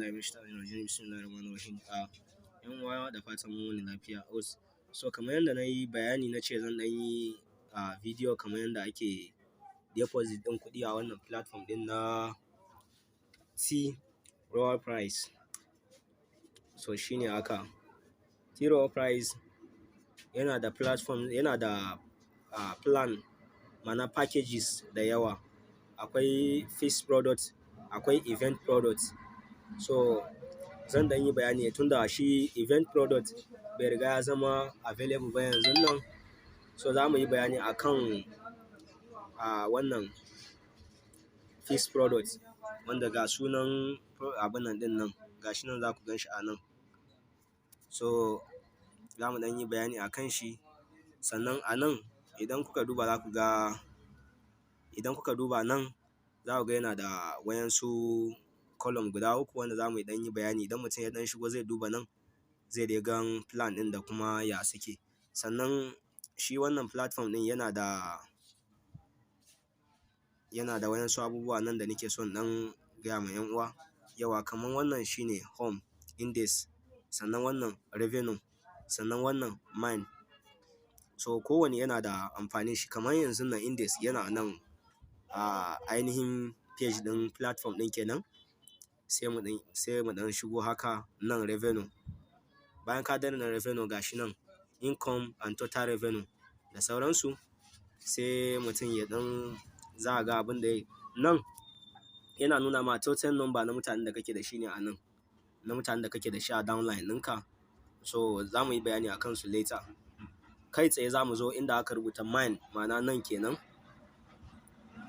Billahi minash shaitanir rajim. Bismillahir rahmanir rahim. 'Yan uwa, da fatan mun wuni lafiya. So kamar yadda na yi bayani, na ce zan ɗan yi video kamar yadda ake deposit ɗin kuɗi a wannan platform ɗin na T Rowe Price. So shine haka. T Rowe Price yana da platform, yana da plan, ma'ana packages da yawa. Akwai fixed product, akwai event product. So zan ɗan yi bayani, tunda shi event product bai riga ya zama available ba yanzun nan. So za mu yi bayani akan wannan fixed product, wanda ga sunan abun nan ɗin nan, ga shi nan, za ku gan shi a nan. So za mu ɗan yi bayani a kan shi. Sannan a nan, idan kuka duba, za ku ga, idan kuka duba nan, za ku ga yana da waƴansu column guda uku wanda za mu ɗan yi bayani. Idan mutum ya ɗan shigo, zai duba nan, zai dai gan plan ɗin da kuma ya suke. Sannan shi wannan platform ɗin yana da waƴansu abubuwa nan da nake so in ɗan gaya ma 'yan uwa. Yauwa, kamar wannan shine home index, sannan wannan revenue, sannan wannan mine. So kowanne yana da amfanin shi. Kamar yanzun nan index yana nan a ainihin page ɗin platform ɗin kenan. Sai mu ɗan shigo haka nan, revenue. Bayan ka danna revenue, ga shi nan income and total revenue da sauransu. Sai mutum ya ɗan za a ga abin da nan yana nuna ma, total number na mutanen da kake da shi ne a nan, na mutanen da kake da shi a downline ɗinka. So za mu yi bayani a kansu later. Kai tsaye za mu zo inda aka rubuta mine, ma'ana nan kenan.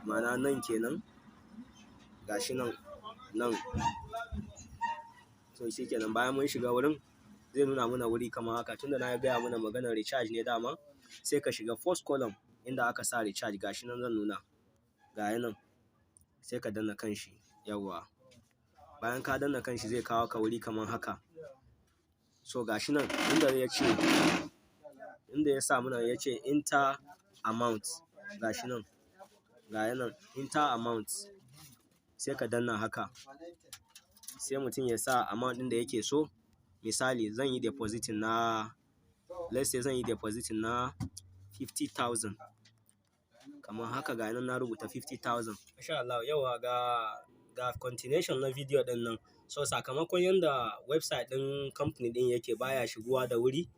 Ma'ana nan kenan. Ga shi nan, nan. So shi kenan, bayan mun shiga wurin, zai nuna mana wuri kamar haka. Tunda na gaya mana maganar recharge ne dama, sai ka shiga first column inda aka sa recharge. Ga shi nan zan nuna. Ga ya nan. Sai ka danna kan shi. Yauwa. Bayan ka danna kan shi, zai kawo ka wuri kamar haka. So ga shi nan inda ya ce, inda ya sa mana, ya ce enter amount. Ga shi nan. Ga ya nan enter amount. Sai ka danna haka. Sai mutum ya sa amount ɗin da yake so. Misali, zan yi depositing na, let's say zan yi depositing na 50,000. Kamar haka, ga nan na rubuta 50,000. Masha Allah, yauwa, ga continuation na video ɗin nan. So sakamakon yanda website ɗin company ɗin yake, baya shigowa da wuri.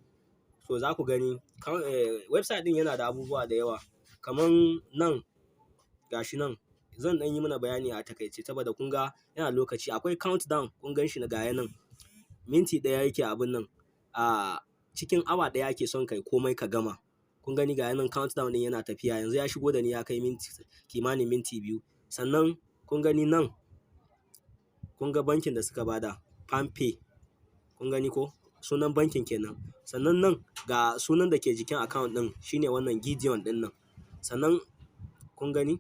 So za ku gani website ɗin yana da abubuwa da yawa. Kaman nan, ga shi nan zan ɗan yi mana bayani a takaice saboda kun ga yana lokaci. Akwai countdown, kun gan shi ga ya nan. Minti 1 yake abun nan. A cikin awa 1 ake son kai komai ka gama. Kun gani, ga ya nan countdown ɗin yana tafiya. Yanzu ya shigo da ni, ya kai minti, kimanin minti 2. Sannan kun gani nan, kun ga bankin da suka ba da, PalmPay. Kun gani ko? Sunan bankin kenan. Sannan nan ga sunan da ke jikin account ɗin, shine wannan Gideon ɗin nan. Sannan kun gani,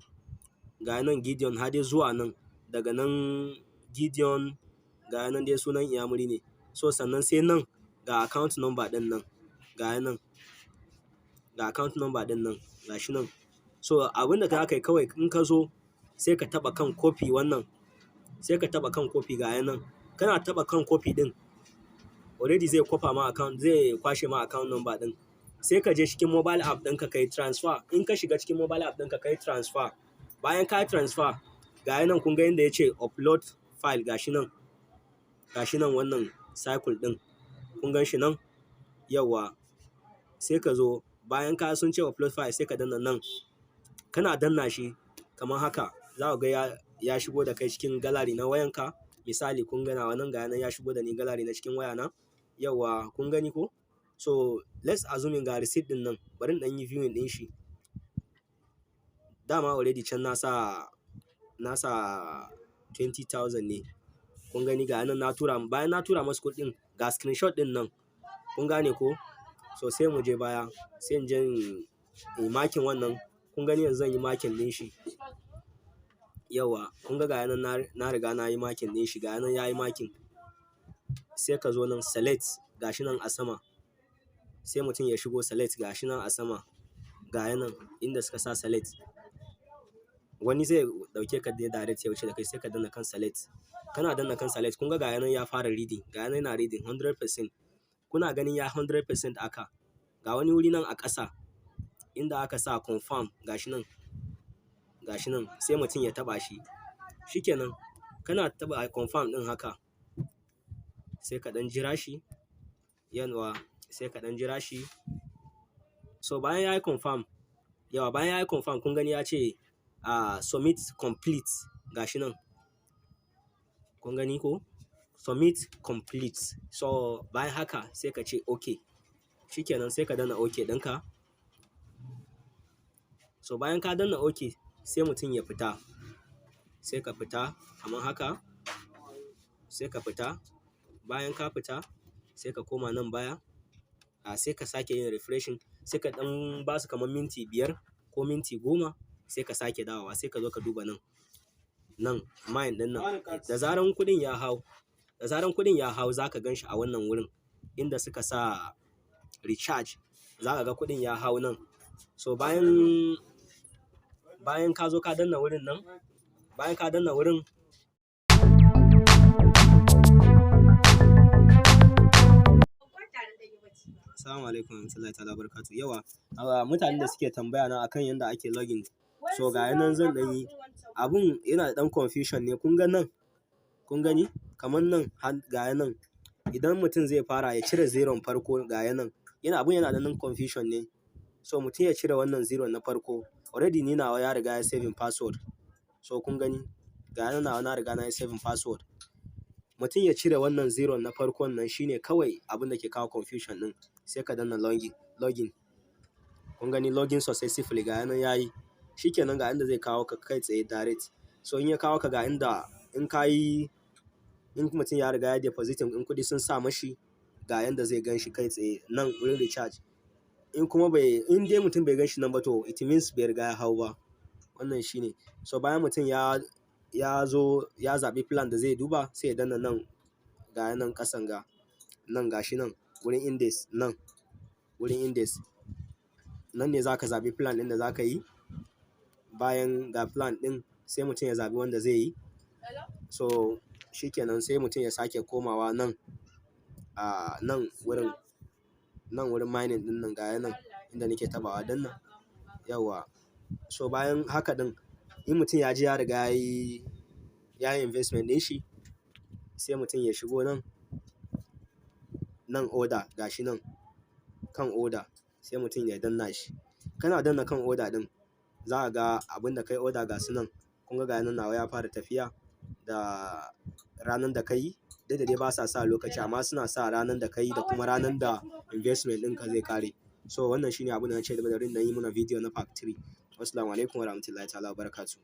ga nan Gideon har dai zuwa nan. Daga nan Gideon, ga nan dai sunan inyamuri ne. So sannan sai nan ga account number ɗin nan. Ga nan. Ga account number ɗin nan. Ga shi nan. So abin da za ka yi kawai, in ka zo, sai ka taɓa kan copy wannan. Sai ka taɓa kan copy, ga ya nan. Kana taɓa kan copy ɗin, already zai kwafa ma account, zai kwashe ma account number ɗin. Sai ka je cikin mobile app ɗinka ka yi transfer. In ka shiga cikin mobile app ɗinka ka yi transfer. Bayan ka yi transfer, ga ya nan, kun ga inda ya ce upload file, ga shi nan. Ga shi nan wannan circle ɗin. Kun gan shi nan? Yauwa. Sai ka zo, bayan ka sun ce upload file, sai ka danna nan. Kana danna shi kamar haka, za ku ga ya shigo da kai cikin gallery na wayanka. Misali, kun ga nawa nan, ga nan ya shigo da ni gallery na cikin wayana. Yauwa, kun gani ko? So let's assuming ga receipt ɗin nan, bari in ɗan yi viewing ɗin shi. Dama already can na sa 20,000 ne. Kun gani, ga nan na tura, bayan na tura masu kuɗin, ga screenshot ɗin nan. Kun gane ko? So sai mu je baya, sai in je in yi marking wannan. Kun gani, yanzu zan yi marking ɗin shi. Yauwa, kun ga, ga nan na riga na yi marking ɗin shi, ga nan ya yi marking. Sai ka zo nan select, ga shi nan a sama. Sai mutum ya shigo select, ga shi nan a sama. Ga ya nan inda suka sa select. Wani zai ɗauke ka dai direct ya wuce da kai. Sai ka danna kan select. Kana danna kan select, kun ga ga yanan ya fara reading, ga yanan yana reading 100%. Kuna ganin ya 100% aka. Ga wani wuri nan a ƙasa inda aka sa confirm, gashi nan, gashi nan, sai mutum ya taɓa shi. Shikenan, kana taɓa confirm ɗin haka, sai ka ɗan jira shi. Yawwa, sai ka ɗan jira shi. So bayan ya yi confirm, yawwa, bayan ya yi confirm, kun gani ya ce submit complete, gashi nan. Kun gani ko? Submit complete. So bayan haka sai ka ce okay. Shikenan, sai ka danna okay ɗinka. So bayan ka danna okay, sai mutum ya fita. Sai ka fita kamar haka. Sai ka fita. Bayan ka fita, sai ka koma nan baya. Sai ka sake yin refreshing. Sai ka ɗan basu kamar minti 5 ko minti 10, sai ka sake dawowa, sai ka zo ka duba nan. Nan mine ɗin nan. Da zaran kuɗin ya hau, da zaran kuɗin ya hau, za ka gan shi a wannan wurin inda suka sa recharge. Za ka ga kuɗin ya hau nan. So bayan ka zo ka danna wurin nan, bayan ka danna wurin. Assalamu alaikum warahmatullahi ta'ala wabarakatuh. Yawwa, mutanen da suke tambaya na akan yanda ake login. So ga yanan zan ɗan yi. Abun yana da ɗan confusion ne. Kun ga nan, kun gani? Kaman nan ga yanan. Idan mutum zai fara, ya cire zeron farko, ga yanan. Yana abun yana da ɗan confusion ne. So mutum ya cire wannan zero na farko. Already ni nawa ya riga ya saving password. So kun gani? Ga yanan nawa na riga na yi saving password. Mutum ya cire wannan zero na farkon nan, shine kawai abun da ke kawo confusion ɗin. Sai ka danna login, login. Kun gani, login successfully, ga yanan yayi. Shikenan, ga inda zai kawo ka kai tsaye direct. So in ya kawo ka, ga inda in ka yi, in mutum ya riga ya depositing, in kuɗi sun sa mashi, ga yanda zai gan shi kai tsaye nan wurin recharge. In kuma bai, in dai mutum bai gan shi nan ba, to it means bai riga ya hau ba. Wannan shine. So bayan mutum ya zo ya zaɓi plan da zai duba, sai ya danna nan, ga yanan ƙasan ga nan, gashi nan wurin index nan, wurin index. Nan ne za ka zaɓi plan ɗin da za ka yi. Bayan ga plan ɗin, sai mutum ya zaɓi wanda zai yi. So shikenan, sai mutum ya sake komawa nan, a nan wurin mining ɗin nan, ga yanan inda nake taɓawa ɗin nan. Yauwa. So bayan haka ɗin, in mutum ya je ya riga ya yi investment ɗin shi, sai mutum ya shigo nan, nan order, gashi nan kan order, sai mutum ya danna shi. Kana danna kan order ɗin, za ka ga abin da kai order, ga su nan. Kun ga, ga yanan nawa ya fara tafiya da ranar da ka yi. Duk da dai basa sa lokaci, amma suna sa ranar da ka yi da kuma ranar da investment ɗinka zai ƙare. So wannan shine abin da na ce bari in ɗan yi mana video na part 3. Wassalamu alaikum warahmatullahi ta'ala wabarakatuh.